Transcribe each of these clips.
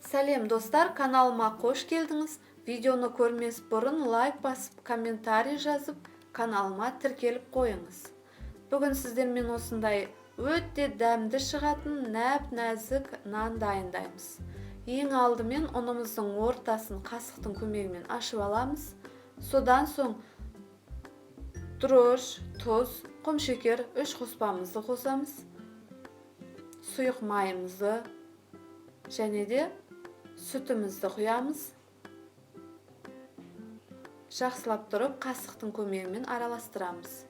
Сәлем достар, каналыма қош келдіңіз. Видеоны көрмес бұрын лайк басып, комментарий жазып, каналыма тіркеліп қойыңыз. Бүгін сіздермен осындай өте дәмді шығатын нәп-нәзік нан дайындаймыз. Ең алдымен ұнымыздың ортасын қасықтың көмегімен ашып аламыз. Содан соң дрожж, тұз, құмшекер 3 қоспамызды қосамыз. Сұйық майымызды және де сүтімізді құямыз. Жақсылап тұрып қасықтың көмегімен араластырамыз.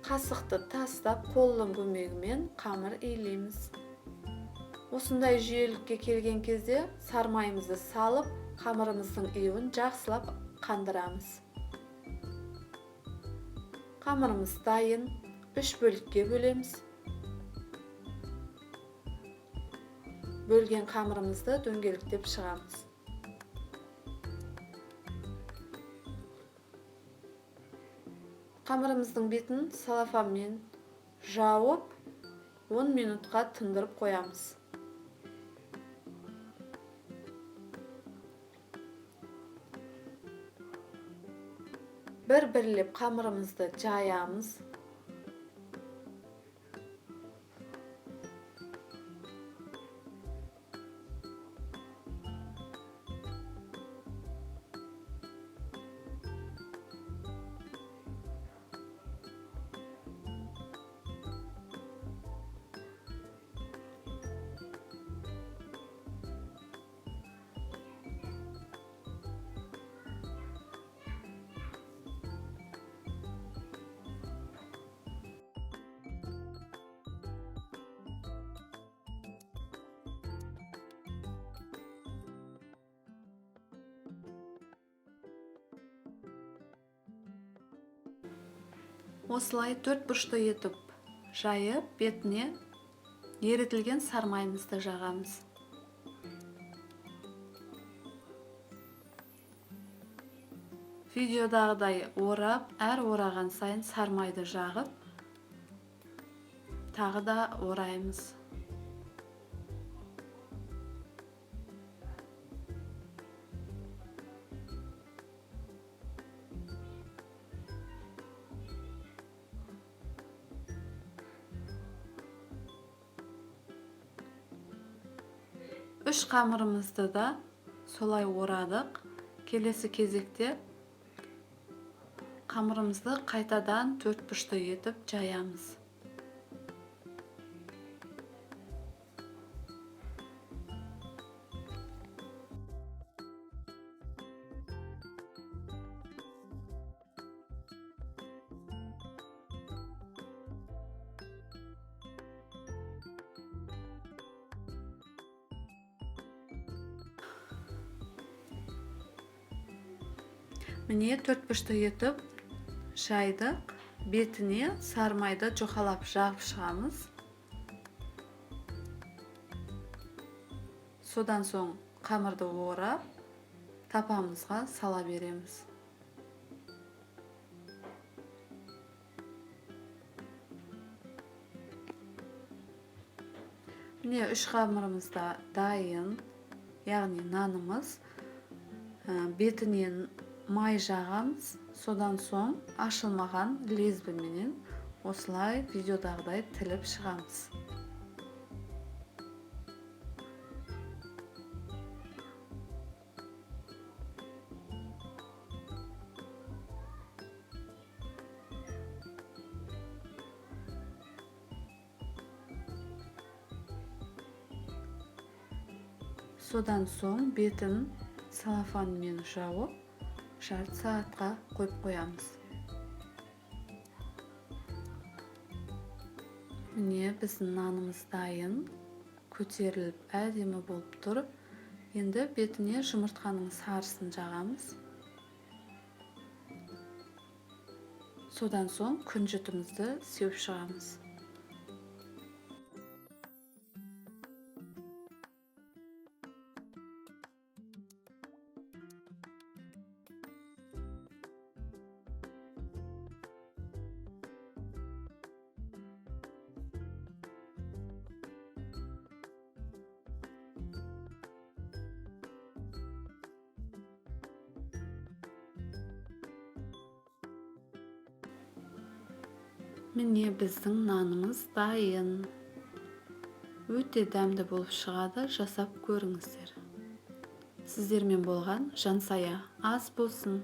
Қасықты тастап қолдың көмегімен қамыр илейміз. Осындай жүйелікке келген кезде сармайымызды салып, қамырымыздың иуін жақсылап қандырамыз. Қамырымыз дайын, 3 бөлікке бөлеміз. Бөлген қамырымызды дөңгелектеп шығамыз. Қамырымыздың бетін салафанмен жауып, 10 минутқа тындырып қоямыз. Бір-бірлеп қамырымызды жаямыз. Осылай 4 бұрышты етіп жайып, бетіне ерітілген сармайымызды жағамыз. Видеодағыдай орап, әр ораған сайын сармайды жағып, тағы да ораймыз. Үш қамырымызды да солай орадық. Келесі кезекте қамырымызды қайтадан 4 бұрышты етіп жаямыз. Міне 4 бұрышты етіп жайдық. Бетіне сармайды жұқалап жағып шығамыз. Содан соң қамырды орап, тапамызға сала береміз. Міне 3 қамырымыз да дайын, яғни нанымыз. Бетінен май жағамыз, содан соң ашылмаған лезвіменен осылай видеодағыдай тіліп шығамыз. Содан соң бетін салафанмен жауып, жарты сағатқа қойып қоямыз. Міне біздің нанымыз дайын, көтеріліп әдемі болып тұр. Енді бетіне жұмыртқаның сарысын жағамыз. Содан соң күнжітімізді сеуіп шығамыз. Міне, біздің нанымыз дайын. Өте дәмді болып шығады, жасап көріңіздер. Сіздермен болған Жансая. Ас болсын!